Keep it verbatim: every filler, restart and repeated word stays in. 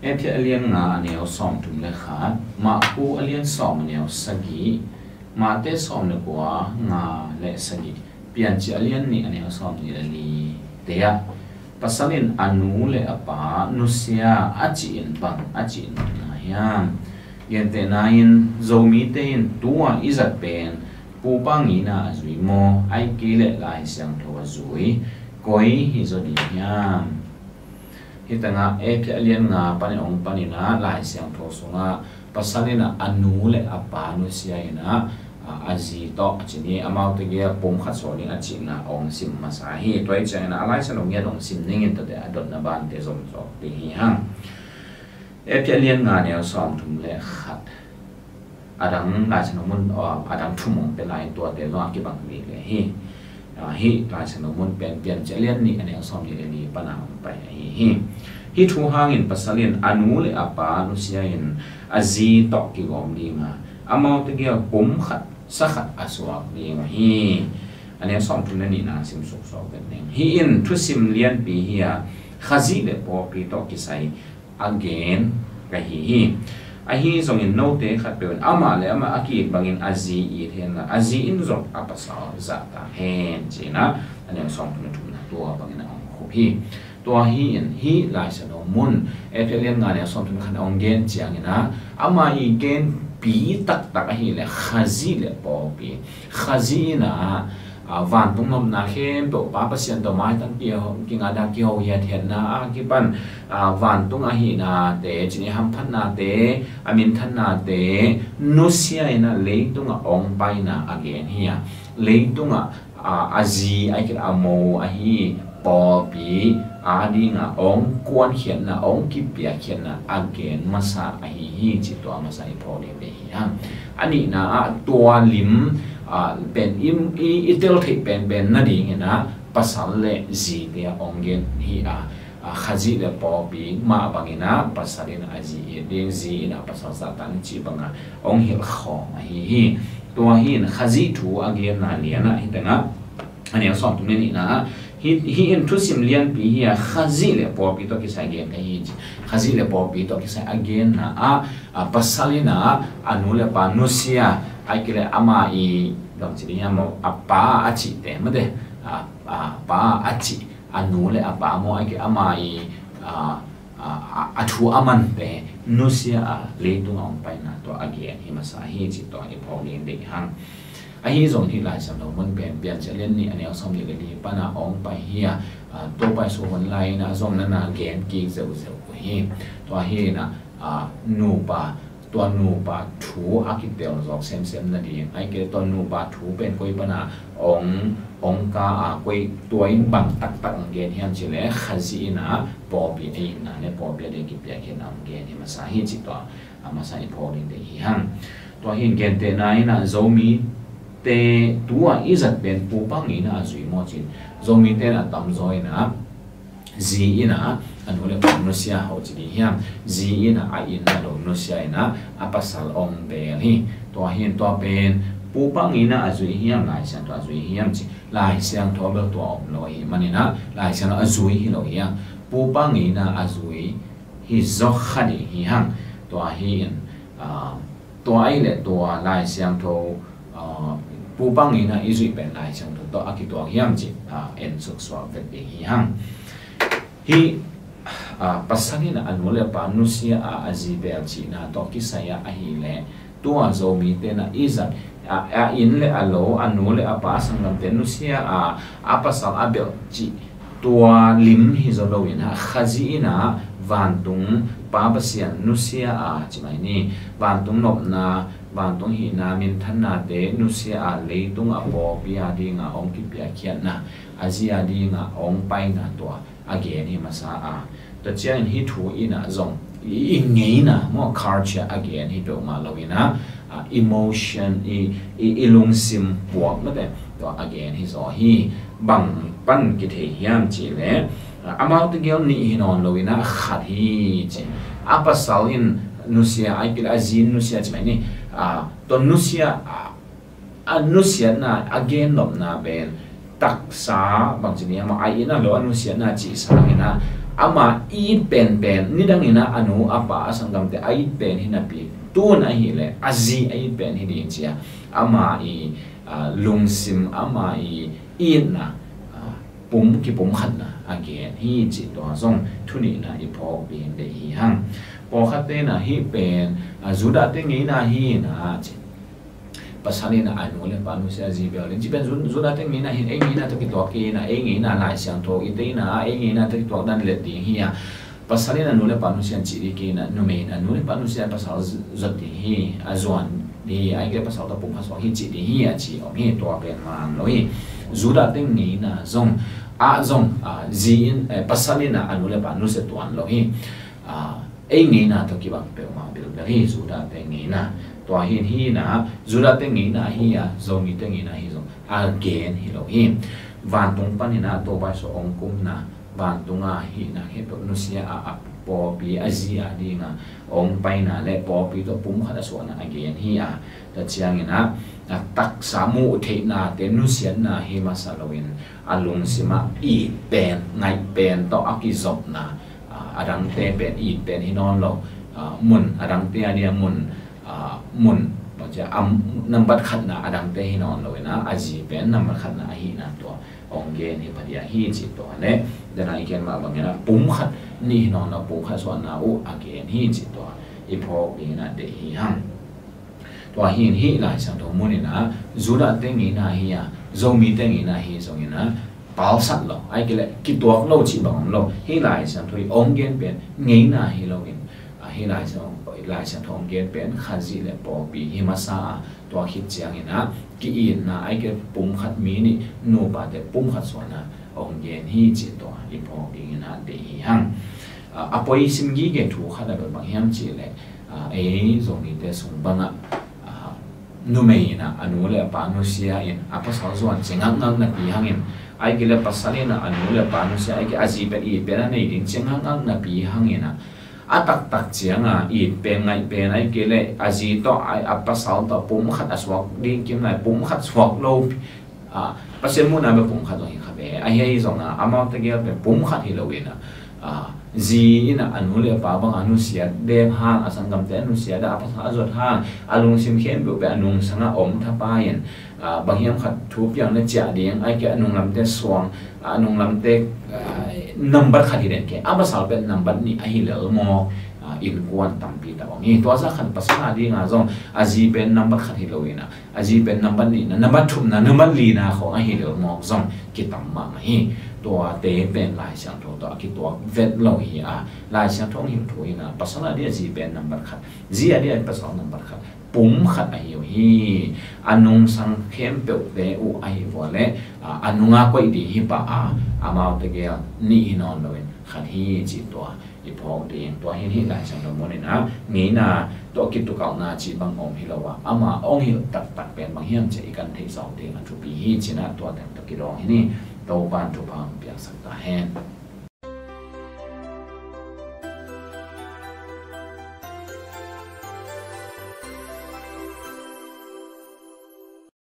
Efesa a lian nga a neu sawmthum le khat, Marku a lian sawm a neu sagih, Mate sawm le kua nga le sagih, Piancil a lian nih a neu sawmnih le li te ah, pasal in a nu le a pa nusia a cih in bang a cih nopna hiam? Gentehna in Zomite in tu-a i zat pen pupa ngina a zui maw, ahih kei leh Lai Siangtho a zui, koi hi zaw ding hiam? Hih tengah Efesa a lian nga panin hong panin ah Lai Siangtho sungah pasal in ah a nu le a pa nusia in ah, a, a zi tawh a ci ni, amaute gel pum khat suak ding a cihna hong sim masa hi. Tua hi ciangin ah a Lai Siangtho ngiat hong sim ning in tuate a dotna bante zom zawk ding hi hang. Efesa a lian nga neu sawmthum le khat. A dang Lai Siangtho mun, a, a dang thum hong pia lai in tuate zong a kibang lileh hi. A, hih Lai Siangtho mun pen Piancil a lian nih a neu sawmnih le li pan a hong pai ahi hi. Hih thu hangin pasal in a nu le a pa nusia in a zi tawh kigawm ding a, amaute gel pum khat sa khat a suak ding hi. A neu sawmthum le nihna sim suksuk vet ning. Hih in thusim lianpi hi a, Khazih le pawlpi tawh kisai a gen ka hi hi. Ahi zongin note khatpeuh in amah le amah a ki-it bangin a zi it henla, a zi in zong a pasal zahtak hen, ci-in ah a neu sawmthum le thumna tua bangin a hong khup hi. Tua hi in hih Lai Siangtho mun Efesa a lian nga neu sawmthum le khat a hong gen ciangin ah, ama i genpi taktak ahih leh Khazih le pawlpi, Khazih in ah, a, vantung nopna khempeuh Pa Pasian tawh maitang kiho, kingakna kiho hiathiatna a kipan, a, vantung a hihnate, cih ni, hamphatnate, a minthannate nusia in ah leitungah hong paina a gen hi a, leitungah, a, a zi ahih kei leh a mo ahi pawlpi a dingah hong kuankhiatna, hong kipiakkhiatna a gen masa ahi hi, cih tua masa i phawk ding deih hi hang. A nihna ah tua lim, a, pen i, i, i tel theih penpen nadingin ah pasal le zite a hong gen hi a, a, Khazih le pawlpi mah bangin ah pasal in a zi it ding, zi in a pasal zahtak ding cih bangah hong hilh khawm ahi hi. Tua hi in Khazih thu a genna lian ah hih tengah a neu sawmthum le nihna ah, hih, hih in thusim lianpi hi a, Khazih le pawlpi tawh kisai gen ka hi ci. Khazih le pawlpi tawh kisai a genna ah, a, pasal in ah a nu le pa nusia, ahih kei leh ama i, bang ci ding hiam, a pa a cihte mate, a, a pa a cih, a nu le a pa maw, ahih kei leh ama i, a, a, a, a thu a mante nusia a leitungah hong paina tua a gen hi masa hi, cih tua i phawk ding deih hang. Ahi zong hih Lai Siangtho mun pen Piancil a lian nih a neu sawmnih le li pan a hong pai hi a, a, tua paisuak hun lai in ah zong na na gen kik zeuhzeuh uh hi. Tua hi in ah, a, nupa, tua nupa thu a kitel zawk semsem nading, ahih kei leh tua nupa thu pen koi pan a hong, hong ka a, koi tua in bang taktak hong gen hiam cih leh Khazih in ah pawlpi a itna le pawlpi a ding kipiakkhiatna hong gen hi masa hi, cih tua a masa i phawk ding deih hi hang. Tua hi in gentehna in ah Zomite tu-a i zat pen pupa ngina a zui maw ci-in, Zomite in a tamzaw in ah zi in ah a nu le pa nusia hau ci ding hiam, zi in ah a inn a lo nusia in ah a pasal hong bel hi. Tua hi in tua pen pupa ngina a zui hiam, Lai Siangtho a zui hiam ci, Lai Siangtho bel tua om lo ahih manin ah Lai Siangtho a zui hi lo hi a, pupa ngina a zui hi zaw kha ding hi hang. Tua hi in, a, tua ahih leh tua Lai Siangtho, a, pupa ngina i zuih pen Lai Siangtho tawh a kituak hiam cih, a, en suksuak vet ding hi hang. Hih, a, pasal in a nu le pa nusia a, a zi bel cihna tawh kisai ah ahih leh, tua Zomite in ah i zat, a, a inn le a lo, a nu le a pa, a sanggamte nusia a, a pasal a belh cih tua lim hi zaw lo in ah, Khazih in ah vantung Pa Pasian nusia a, ci mai ni, vantung nopna, vantung hihna, minthannate nusia a, leitungah pawlpi a dingah hong kipiakkhiatna, a zi a dingah hong paina tua a gen hi masa a. Tua ciangin hih thu in ah zong i, i ngeina maw, culture a gen hi peuhmah lo in ah, a, emotion, i, i, i lungsim puak mate tua a gen hi zaw hi. Bang pan kithei hiam cih leh, a, amaute gel nih hi nawn lo in ah khat hi ci. A pasal in nusia, ahih kei leh a zi in nusia ci mai ni. A, tua nusia, a, a nusiatna, a gennopna pen taksa, bang ci ni, amah a inn a lo a nusiatna cih sangin ah, ama it penpen, nidangin ah a nu a pa a sanggamte a it pen hi napi, tun ahih leh a zi a it pen hi ding ci-a ama i, ah, lungsim, ama i itna, ah, pum, kipumkhatna a gen hi cih tua zong thu nihna i phawk ding deih hi hang. Pawlkhatte in ah hih pen, ah, Judahte ngeina hi in ah ci. Pasal in ah a nu le pa nusia, a zi bel ding. Ci pen Ju-, Judahte ngeina hi in, ei ngeina tawh kituak kei in ah, ei ngeina Lai Siangtho i tei in ah, ei ngeina tawh kituak dan let ding hi a. Pasal in a nu le pa nusia in cih ding kei in ah, numei in a nu le pa nusia in pasal z-, zuat ding hi, a zuan ding hi, ahih kei leh pasal tawh pumkhat suak hi cih ding hi a ci om hi, tua pen man lo hi. Judahte ngeina zong, ah zong, ah, zi in, eh, pasal in ah a nu le pa nusia tuan lo hi. Ah, ei ngeina tawh kibang peuhmah bilbel hi, Judahte ngeina. Tua hi in hi in ah, Judahte ngeina hi a, Zomite ngeina hi zong a gen hi lo hi. Vantung panin ah Topa Jesu hong kumna, vantung a hihna khempeuh nusia a, a pawlpi a zi a ding a hong paina le pawlpi tawh pumkhat a suahna a gen hi a. Tua ciangin ah, a taksa muh theihnate nusiatna hi masa loin a lungsim ah it pen, ngaih pen tawh a kizopna, a, a dangte pen it pen hi nawn lo, a, mun, a dangte a ding a mun, a, mun, bang ci a, a, nambat khatna a dangte hi nawn lo in ah, a zi pen nambat khatna ahihna tua hong gen hi pha ding ahi cih tua le, den a i gen mah bangin ah pumkhat nih hi nawn lo, pumkhat suahna uh a gen hi cih tua i phawk ding in ah deih hi hang. Tua hi in hih Lai Siangtho mun in ah Judahte ngeina hi a, Zomite ngeina hi zongin ah palsat lo, ahih kei leh kituak lo cih bang om lo. Hih Lai Siangtho i hong gen pen ngeina hi loin, ah, hih Lai Siang-, Lai Siangtho hong gen pen Khazih le pawlpi hi masa a, tua khit ciangin ah ki-itna, ahih kei leh pumkhat, mi nih nupate pumkhat suahna hong gen hi cih tua i phawk ding in ah deih hi hang. Ah, a poi sim gige thu khat a bel bang hiam cih leh, ah, ei Zomite sung bangah, ah, numei in ah a nu le a pa nusia in a pasal zuan cia ngakngak napi hangin, ahih kei leh pasal in ah a nu le a pa nusia, ahih kei leh a zi pen it pen a nei ding cia ngakngak napi hangin ah, a taktak ciang a it pen ngaih pen, ahih kei leh a zi tawh a, a pasal tawh pumkhat a suak ding kim lai, pumkhat suak lo, ah, Pasian muhna bel pumkhat zong hi kha ve. Ahi, ahi zong a, amaute gel pen pumkhat hi lo in ah, ah, zi in ah a nu le a pa bang a nusiat dek hang, a sanggamte a nusiat a, a pasal a zuat hang, a lungsim khempeuh pen a nungsang ah om thapai in, ah, bang hiam khat thupiang na ciah ding, ahih kei leh a nunglamte suang, a nunglamte, ah, nambat khat hi den kei, a pasal pen nambat nih ahi lel maw, ah, innkuan tampi tak om hi. Tua zah khat pasal a ding a zong a zi pen nambat khat hi lo in ah, a zi pen nambat nihna, nambat thumna, nambat lina khawng ahi lel mawk zong kitam mahmah hi. Tuate pen Lai Siangtho tawh a kituak vet lo hi a, Lai Siangtho hong hilh thu in ah pasal a ding a zi pen nambat khat, zi a ding a pasal nambat khat, pumkhat ahi uh hi. A nungsang khempeuhte uh ahi vua leh, a, a nunga koih ding hi pah a, amaute gel nih hi nawn loin khat hi cih tua i phawk ding. Tua hi in hih Lai Siangtho mun in ah ngeina tawh kitukalhna cih bang om hi lo a, ama hong hilh taktak pen bang hiam cih i kan theih zawk ding a thupi hi ci-in ah tua teng tawh kidawng hi ni. Topa'n thupha hong piaksak ta hen.